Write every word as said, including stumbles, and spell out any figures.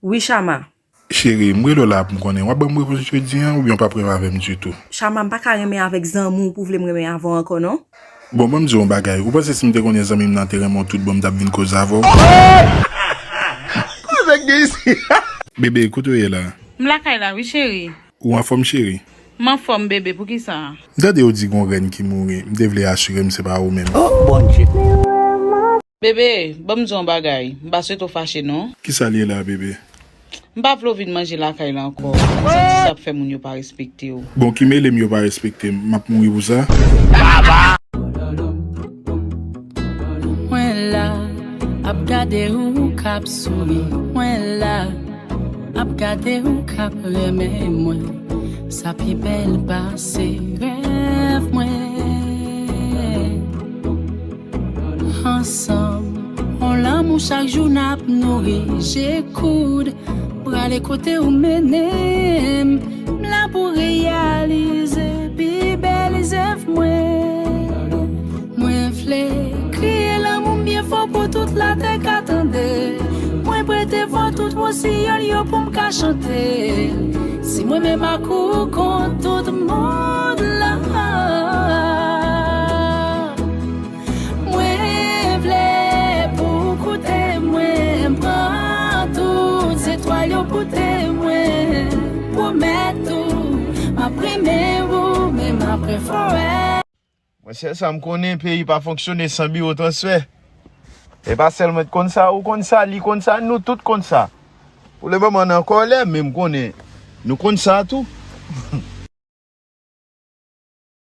Wi, Chama. Cheri, m rele w la pou m konnen w ap ban m repons jodi an oubyen w p ap renmen avè m ditou? Chama, m pa ka renmen avèk zanmi w pou w vle m renmen avè w ankò, non. Bon, ban m di w yon bagay. Ou panse si m te konnen zanmi m nan te renmen w tout bon, m t ap vin koze avè w? Kòman gen isi? Bebe, kote w ye la? M lakay la, wi, cheri. Ou anfòm, cheri? M anfòm, bebe, poukisa? M tande yo di gon rèn ki mouri. M te vle asire m se pa ou menm. Bebe, ban m di w yon bagay. M pa swete w fache, non. Kisa l ye la, bebe? M pa vle w vin manje lakay la ankò. M santi sa ap fè moun yo pa respekte w. Bon, ki mele m yo pa respekte m. M ap mouri pou sa? Mwen la, ap gade ou k ap souri. Mwen la, ap gade ou k ap renmen mwen. Sa pi bèl pase rèv mwen. Ansanm, on lanmou chak jou n ap nouri. Je koud, prale kote ou mennen m. M la pou reyalize pi bèl zèv mwen. Mwen vle kriye lanmou m byen fò pou tout latè ka tande. Mwen prete vwa tout wosiyòl yo pou m ka chante. Si mwen menm ak ou kont tout mond lan. Mwen vle pou w koute mwen, pran tout zetwal yo pou temwen. Pwomèt ou, m ap renmen ou, menm apre forè. Mwen sèl sa m konnen, peyi pa fonksyone san biwo transfè. E pa sèl mwen t konn sa, ou konn sa, li konn sa, nou tout konn sa. Pou le moman nan kòlè, men m konnen nou konn sa tou.